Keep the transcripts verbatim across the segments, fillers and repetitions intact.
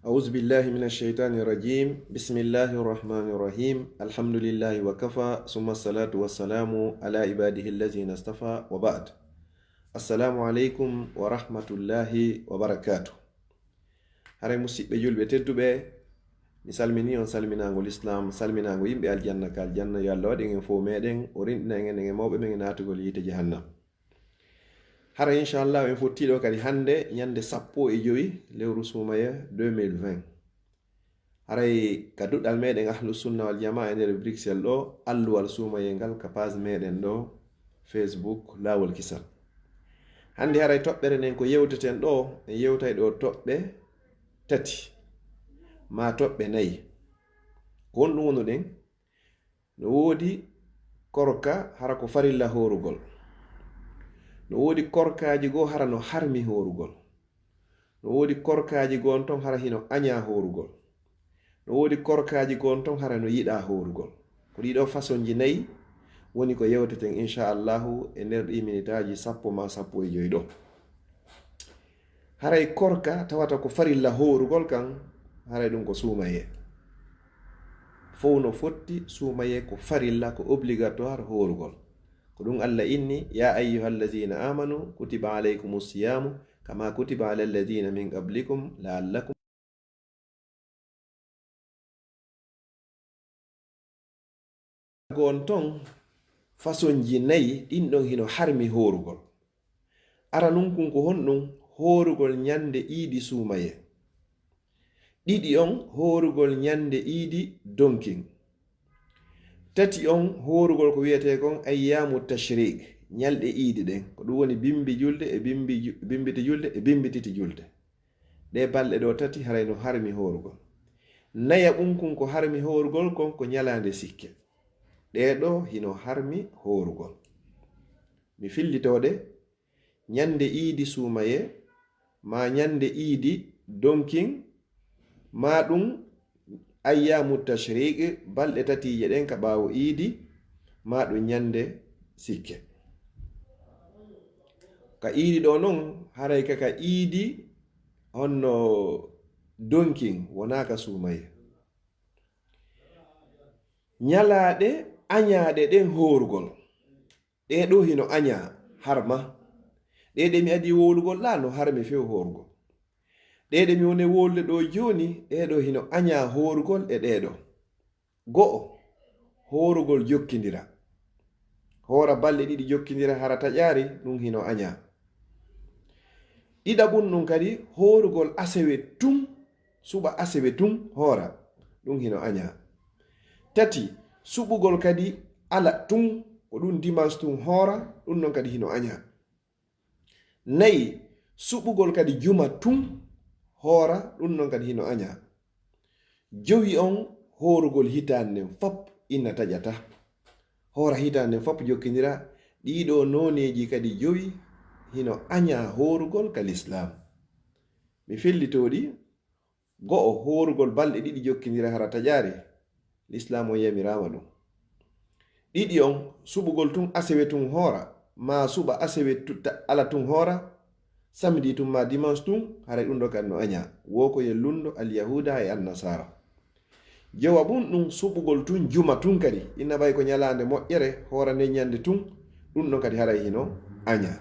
أعوذ بالله من الشيطان الرجيم. بسم الله الرحمن الرحيم. الحمد لله وكفى، ثم الصلاة والسلام على عباده الذين اصطفى، وبعد. السلام عليكم ورحمة الله وبركاته. Haray, musiɓɓe julɓe tedduɓe, mi salmini on salminaango lislaam, salminaango yimɓe aljanna ka aljanna. Yo Allah waɗ en en fow meɗen, o rinɗina en en e mawɓe men e naatugol yiite jahannam. Hara, inchallah, en fotti ɗo kadi hannde, ñande sappo e jowi lewru suumaye deux mille vingt. Haray ka duɗal meɗen Ahlu Sunna wal Jamaa e nder Bruxelles ɗo, alluwal suumayel ngal ka page meɗen ɗo, Facebook, Laawol Kisal. Hannde haray toɓɓere nden ko yewteten ɗo, en yewtay ɗo toɓɓe tati, maa toɓɓe nayi. Ko honɗum wonuɗen? No woodi korka, hara ko farilla hoorugol. No woodi korkaaji goo, hara no harmi hoorugol. No woodi korkaaji goo on ton, hara hino añaa hoorugol. No woodi korkaaji goo on ton, hara no yiɗaa hoorugol. Ko ɗii ɗoo fasonji nayi woni ko yewteten, inchallahu, e nder ɗii minitaaji sappo maa sappo e jowi ɗoo. Haray korka tawata ko farilla hoorugol kan, haray ɗum ko suumayee. Fow no fotti suumayee ko farilla, ko obligatoire hoorugol. Ko ɗum Allah inni, "يا أيها الذين آمنوا كتب عليكم الصيام كما كتب على الذين من قبلكم لعلكم" Gon ton, fasonji nayi ɗin ɗon hino harmi hoorugol. Aranun kun ko honɗum? Hoorugol ñande iidi suumayee. Ɗiɗi on, hoorugol ñande iidi donkin. Tati on, hoorugol ko wi'etee kon ayyaamu tashriq, ñalɗe iidi ɗen. Ko ɗum woni bimbi julde e bimbi ju-, bimbiti julde e bimbititi julde. Ɗee balɗe ɗoo tati haray no harmi hoorugol. Nayaɓun kun ko harmi hoorugol kon ko ñalaande sikke. Ɗee ɗoo hino harmi hoorugol. Mi fillitoo ɗe, ñande iidi suumayee, maa ñande iidi donkin, maa ɗum ayyaamu tashriq, balɗe tatiije ɗen ka ɓaawo iidi, maa ɗum ñande sikke. Ka iidi ɗoo non, haray ka, ka iidi honno donkin, wonaa ka suumayee. Ñalaaɗe añaaɗe ɗen hoorugol. Ɗee ɗoo hino añaa harma. Ɗee ɗe mi adii wowlugol ɗaa no harmi few hoorugol. Ɗee ɗe mi woni wowlude ɗoo jooni, ɗee ɗoo hino añaa hoorugol e ɗee ɗoo. Go'o, hoorugol jokkindira. Hoora balɗe ɗiɗi jokkindira hara taƴaari, ɗum hino añaa. Ɗiɗaɓun ɗum kadi, hoorugol asewe tun, suɓa asewe tun hoora, ɗum hino añaa. Tati, suɓugol kadi ala tun, ko ɗum dimanche tun hoora, ɗum non kadi hino añaa. Nayi, suɓugol kadi juma tun hoora, ɗum non kadi hino añaa. Jowi on, hoorugol hitaande nden fop ina taƴata. Hoora hitaande nden fop jokkindira, ɗii ɗoo nooneeji kadi jowi hino añaa hoorugol ka lislaam. Mi fellitoo ɗi, go'o, hoorugol balɗe ɗiɗi jokkindira hara taƴaari, lislaam on yamiraama ɗum. Ɗiɗi on, suɓugol tun asewe tun hoora, maa suɓa asewe tu-, ta-, ala tun hoora, samedi tun maa dimanche tun, haray ɗum ɗoo kadi no añaa. Woo ko ye lunndo alyahuuda e annasaara. Jowaɓun ɗum suɓugol tun juma tun kadi, ina ɓay ko ñalaande moƴƴere, hoora nden ñande tun, ɗum ɗon kadi haray hino añaa.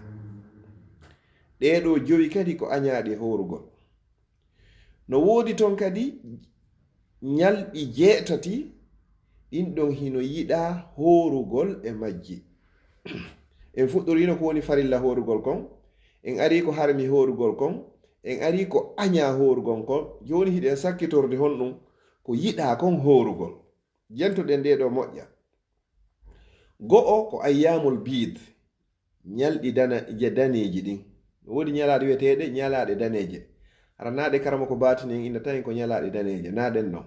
Ɗee ɗoo jowi kadi ko añaaɗe hoorugol. No woodi ton kadi ñalɗi jeetati, ɗin ɗon hino yiɗaa hoorugol e majji. En fuɗɗoriino ko woni farilla hoorugol kon, en arii ko harmi hoorugol kon, en arii ko añaa hoorugol kon. Jooni hiɗen sakkitorde honɗum ko yiɗaa kon hoorugol. Jentoɗen ɗee ɗoo moƴƴa. Go'o ko ayyaamul biid, ñalɗi dana-, je daneeji ɗin. No woodi ñalaaɗe wi'eteeɗe ñalaaɗe daneeje. Hara naa ɗe karamoko baatini en innata en ko ñalaaɗe daneeje, naa ɗen non.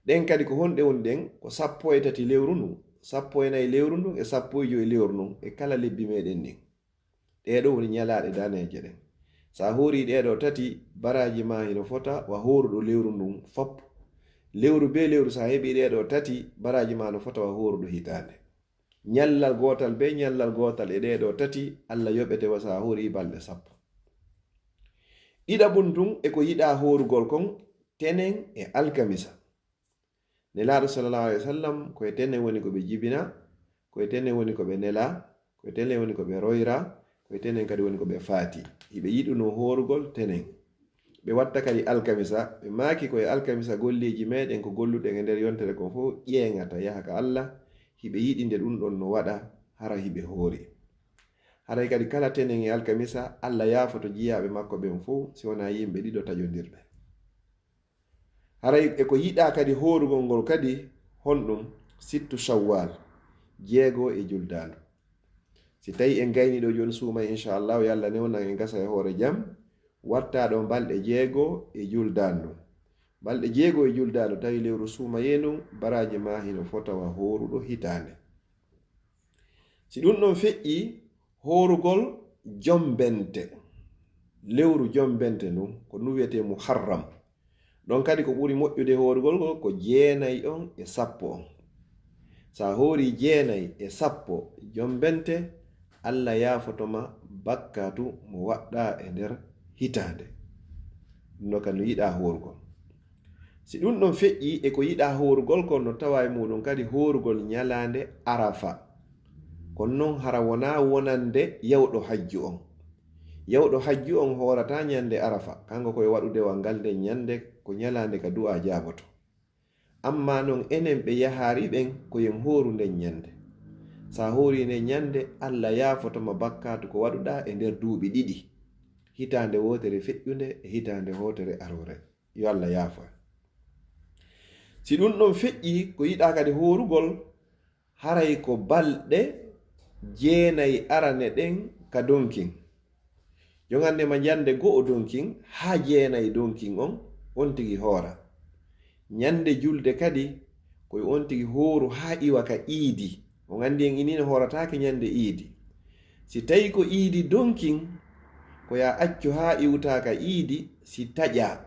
Ɗen kadi ko honɗe woni ɗen? Ko sappo e tati lewru ndun, sappo e nayi lewru ndun, e sappo e jowi lewru ndun, e kala lebbi meɗen ɗin. Ɗee ɗoo woni ñalaaɗe daneeje ɗen. So a hoorii ɗee ɗoo tati, baraaji maa hino fota wa hooruɗo lewru ndun fop. Lewru bee lewru, so a heɓii ɗee ɗoo tati, baraaji maa no fota wa hooruɗo hitaande. Ñallal gootal bee ñallal gootal e ɗee ɗoo tati, Alla yoɓete wa so a hoorii balɗe sappo. Ɗiɗaɓun tun e ko yiɗaa hoorugol kon, tenen e alkamisa. Nelaaɗo sallallahu alayhi wa sallam, ko e tenen woni ko ɓe jibina, ko e tenen woni ko ɓe nela, ko e tenen woni ko ɓe royra, ko e tenen kadi woni ko ɓe faati. Hiɓe yiɗuno hoorugol tenen. Ɓe watta kadi alkamisa, ɓe maaki ko e alkamisa golleeji meɗen ko golluɗen e nder yontere kon fof ƴeeŋata yaha ka Allah, hiɓe yiɗi nde ɗum ɗon no waɗa, hara hiɓe hoori. Haray kadi kala tenen e alkamisa, Allah yaafoto jiyaaɓe makko ɓen fof, si wonaa yimɓe ɗiɗo taƴondirɓe. Haray e ko yiɗaa kadi hoorugol ngol kadi, honɗum? Sittu Shawwal, jeego e juldaandu. Si tawi en gayni ɗo jooni suumay, inchallahu, yo Allah newnan en gasa e hoore jam, watta ɗo balɗe jeego e juldaandu. Balɗe jeego e juldaandu, tawi lewru suumayee ndun, baraaji ma hino fota wa hooruɗo hitaande. Si ɗum ɗon feƴƴi, hoorugol jombente, lewru jombente ndun, ko ɗum wiyetee Muharram. Ɗon kadi ko ɓuri moƴƴude hoorugol ko, ko jeenay on e sappo on. Sa hoori jeenay e sappo jombente, Allah yaafoto ma bakkatu mo waɗɗa e nder hitaande. Ɗum ɗon kadi no yiɗaa hoorugol. Si ɗum ɗon feƴƴi e ko yiɗaa hoorugol kon, no tawa e muɗum kadi hoorugol ñalaande Arafa. Kono non hara wonaa wonande yawɗo hajju on. Yawɗo hajju on hoorataa ñande Arafa, kanko ko e waɗude wa ngal nden ñande, ko ñalaande ka du'a jaaboto. Amma non enen ɓe yahaari ɓen ko yen hooru nden ñande. Sa hoori nden ñande, Allah yaafoto ma bakkaatu ko waɗuɗaa e nder duuɓi ɗiɗi. Hitaande wootere feƴƴunde e hitaande wootere aroore. Yo Allah yaafo en. Si ɗum ɗon feƴƴi, ko yiɗaa kadi hoorugol, haray ko balɗe jeenay arane ɗen ka donkin. Jongande ma ñande go'o donkin, haa jeenay donkin on, on tigi hoora. Ñande julde kadi, ko e on tigi hooru haa iwa ka iidi. On anndi en inin hoorataake ñande iidi. Si tawi ko iidi donkin, ko ya accu haa iwta ka iidi, si taƴa.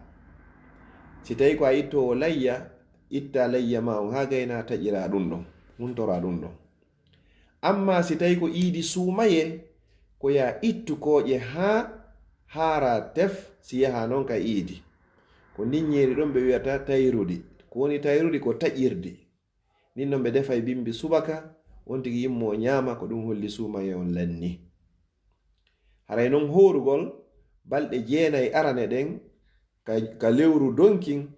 Si tawi ko a ittoowo layya, itta layya ma on haa gayna taƴira ɗum ɗon, huntora ɗum ɗon. Amma si tawi ko iidi suumaye, ko ya ittu kooƴe haa haara tef si yaha non ka iidi. Ko ndin ñeeri ɗon ɓe wi'ata tayrudi. Ko woni tayrudi? Ko taƴirdi. Nin non ɓe defay bimbi subaka, on tigi yimmo o ñaama, ko ɗum holli suumaye on lanni. Haray non hoorugol balɗe jeenay arane ɗen ka, ka lewru donkin,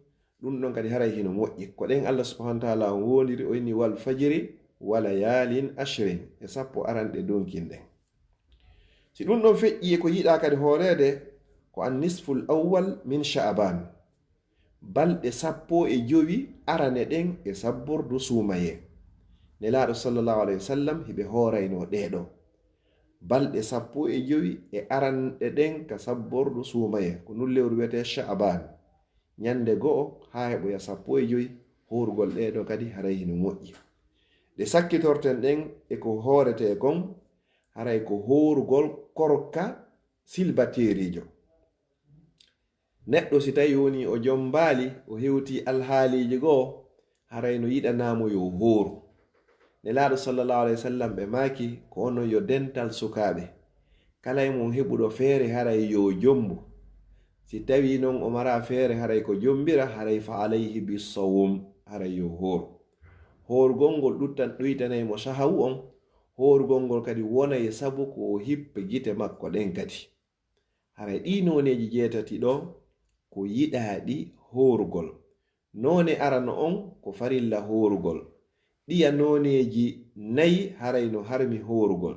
ɗum ɗon kadi haray hino moƴƴi. Ko ɗen Allah subhanahu wa ta'ala on wondiri, o inni, "Wal fajri wa layalin ashrin," e sappo aranɗe donkin ɗen. Si ɗum ɗon feƴƴi e ko yiɗaa kadi hooreede, ko an nisful awwal min Sha'ban. Balɗe sappo e jowi arane ɗen e sabbordu suumaye. Nelaaɗo sallallahu alayhi wa sallam hiɓe hooraynoo ɗee ɗoo. Balɗe sappo e jowi e aranɗe ɗen ka sabbordu suumaye. Ko ndun lewru wiyetee Sha'ban. Ñande go'o haa heɓoya sappo e jowi, hoorugol ɗee ɗoo kadi haray hino moƴƴi. Ɗe sakkitorten ɗen e ko hooretee kon, haray ko hoorugol korka silbateeriijo. Neɗɗo si tawi woni o jombaali, o hewti alhaaliiji goo, haray no yiɗanaamo yo hooru. Nelaaɗo sallallahu alayhi wa sallam ɓe maaki, ko onon yo dental sukaaɓe. Kala e mon heɓuɗo feere haray yo jombu. Si tawi non o mara feere haray ko jombira, haray fa alayhi bissawm, haray yo hooru. Hoorugol ngol ɗuttan, ɗuytanay mo shahawu on, hoorugol ngol kadi wonay sabu ko o hippe gite makko ɗen kadi. Haray ɗii nooneeji jeetati ɗoo ko yiɗaaɗi hoorugol. Noone arano on ko farilla hoorugol. Ɗiya nooneeji nayi haray no harmi hoorugol.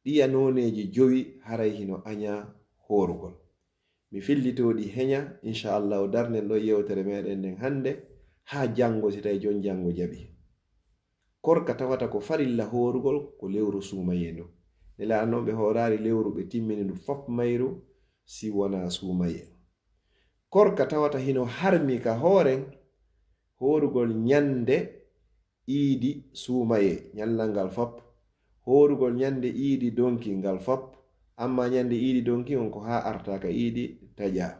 Ɗiya nooneeji jowi haray hino añaa hoorugol. Mi fillitoo ɗi heña, inchallahu, darnen ɗoo yewtere meɗen nden hannde, haa janngo si tawi jon janngo jaɓi. Korka tawata ko farilla hoorugol ko lewru suumayee ndu. Nelaaɗo non ɓe hooraali lewru ɓe timmini ndu fop mayru si wonaa suumayee. Korka tawata hino harmi ka hooren hoorugol ñande iidi suumayee, ñallal ngal fop. Hoorugol ñande iidi donki ngal fop. Amma ñande iidi donki on ko haa arta ka iidi taƴa.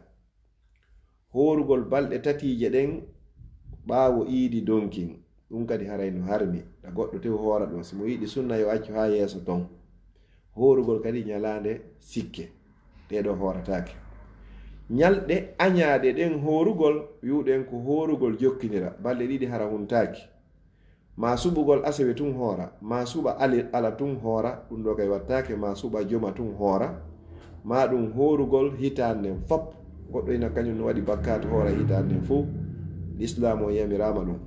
Hoorugol balɗe tatiije ɗen ɓaawo iidi donkin, ɗum kadi haray no harmi. Ta goɗɗo tew hoora ɗum, si mo yiɗi sunna yo accu haa yeeso ton. Hoorugol kadi ñalaande sikke, ɗee ɗoo hoorataake. Ñalɗe añaaɗe ɗen hoorugol, wi'uɗen ko hoorugol jokkinira, balɗe ɗiɗi hara huntaaki. Maa suɓugol asewe tun hoora, maa suɓa ali-, ala tun hoora, ɗun ɗoo kay wattaake, maa suɓa joma tun hoora, maa ɗun hoorugol hitaande nden fop. Goɗɗo ina kañun no waɗi bakkaatu hoora hitaande nden fow, Lislaamu on yamiraama ɗun.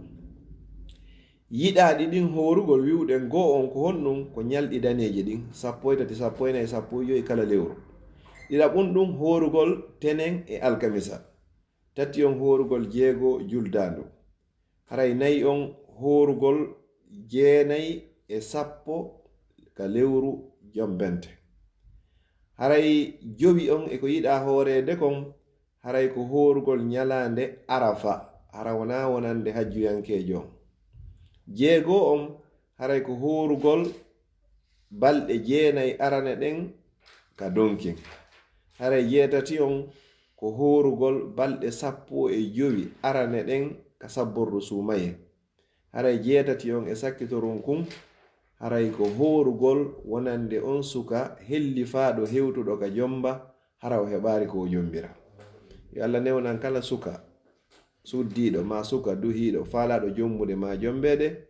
Yiɗaaɗi ɗin hoorugol wi'uɗen goo on ko honɗun? Ko ñalɗi daneeji ɗin, sappo e tati, sappo e nayi, sappo e jowi kala lewru. Ɗiɗaɓun ɗun hoorugol tenen e alkamisa. Tati on hoorugol jeego juldaandu. Haray nayi on hoorugol jeenayi e sappo ka lewru jombente. Haray jowi on e ko yiɗaa hooreede kon, haray ko hoorugol ñalaande Arafa, hara wonaa wonande hajjuyankeejo on. Jeego on, haray ko hoorugol balɗe jeenayi arane ɗen ka donkin. Haray jeetati on ko hoorugol balɗe sappo e jowi arane ɗen ka sabbordu suumayee. Haray jeetati on e sakkitorun kun, haray ko hoorugol wonande on suka hellifaaɗo hewtuɗo ka jomba, hara o heɓaali ko o jombira. Yo Allah newnan kala suka suddiiɗo, maa suka duhiiɗo, faalaaɗo jombude maa jombeede.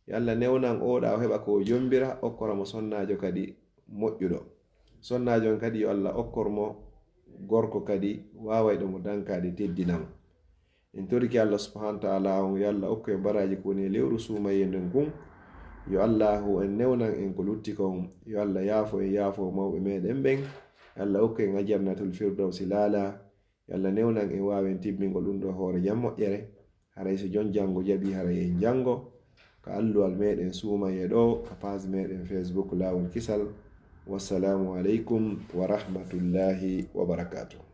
Yo Allah newnan ooɗa o heɓa ko o jombira, okkora mo sonnaajo kadi moƴƴuɗo. Sonnaajo on kadi yo Allah okkor mo gorko kadi waawayɗo mo dankaade teddina mo. En torike Allah subhanahu wa ta'ala on, yo Allah okku en baraaji ko woni e lewru suumayee nden kun. Yo Allahu en newnan en ko lutti kon. Yo Allah yaafo en, yaafo mawɓe meɗen ɓen. Yo Allah okku en aljannatul firdawsi laala. Yo Allah newnan en waawen timmingol ɗun ɗoo hoore jam moƴƴere. Haray so jon janngo jaɓi, haray en janngo ka alluwal meɗen suumayee ɗoo, ka page meɗen Facebook Laawol Kisal. Wassalaamu aleykum wa rahmatullahi wa barakaatuh.